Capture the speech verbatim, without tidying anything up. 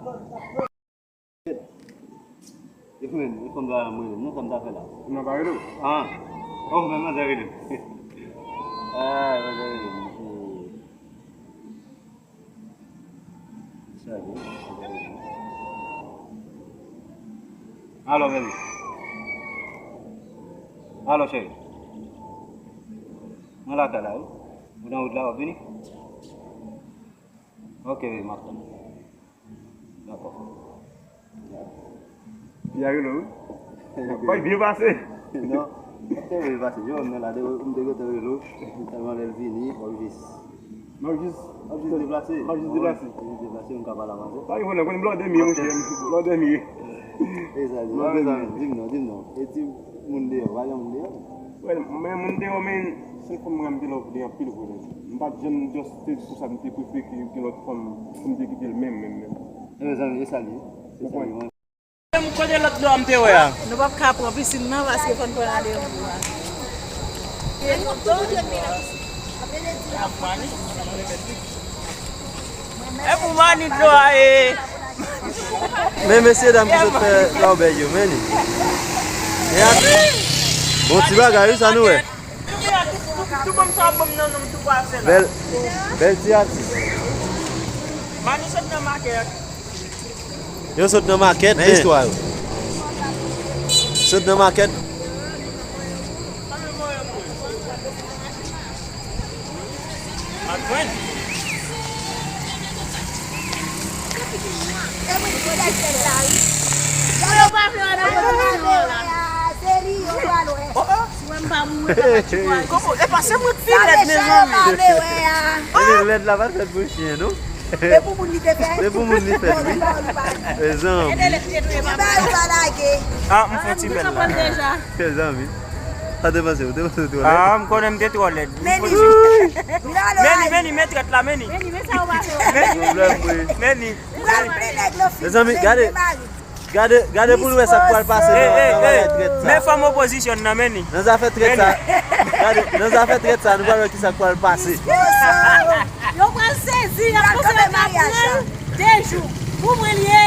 E men, e fanm sa a mwen, non, sa m ta fè la. Nan pa rele w. Ah. Oh, men manzè rele m. Ah, manzè rele m. Sa gen. Alo, baby. Alo, cheri. Mwen lakay la, wi. Ou nan wout la, w ap vini? Ok, baby, m ap tann ou. Dakò. Li a rele w, wi. Bay byen pase. Non, te byen pase. Yo, men la, de, m te gentan rele w. Sèlman lè l vini, w ap jis, w ap jis deplase. W ap jis deplase. W ap jis deplase, m ka pale a manzè. Pa gen pwoblèm, konnen blòdè m ye, monchè. Blòdè m ye. E sa, di m non, di m non. E ti moun deyò, pa gen moun deyò. Well, men moun deyò, men, sèl fanm mwen m te love li anpil vre. M pa t janm just te di konsa m te prefere ke gen lòt fanm pou m te kite l menm, menm, menm. E mezanmi, e sa li ye. Se sa li ye. Menm kote lòt dlo a m te wè a. Nou p ap ka pran pisin nan paske fò n pran randevou a. E pou mani dlo a ye. Men mesye dam ki sot fè lòbèy yo, men li. Bon ti bagay wi sa nou wè. Tou banm sa banm nan nonm tou pase la. Bèl, bèl ti atis. Mani sot nan makèt. Yo sot nan makèt, men istwa yo. Sot nan makèt. Epa se mwen ki pi lèd, mezanmi. Epi lèd la pa t fèt pou chen, non? Se pou moun li te fèt. Se pou moun li fèt, wi. Mezanmi. Ah, m fè ti bèl la. Mezanmi. Sa te panse, ou te panse ou twò lèd? Ah, m konnen m te twò lèd. Meni. Meni, meni, men trèt la, meni. Meni, men sa ou pa fè. Meni. Meni. Mezanmi, gade. Gade, gade pou nou wè sa k pral pase nan bagay trèt sa. Men fanm opozisyon nan, meni. Nan zafè trèt sa. Gade, nan zafè trèt sa, nou pral wè ki sa k pral pase. Yo pral sezi, y ap panse yo ka pran de jou. Pou mwen li ye.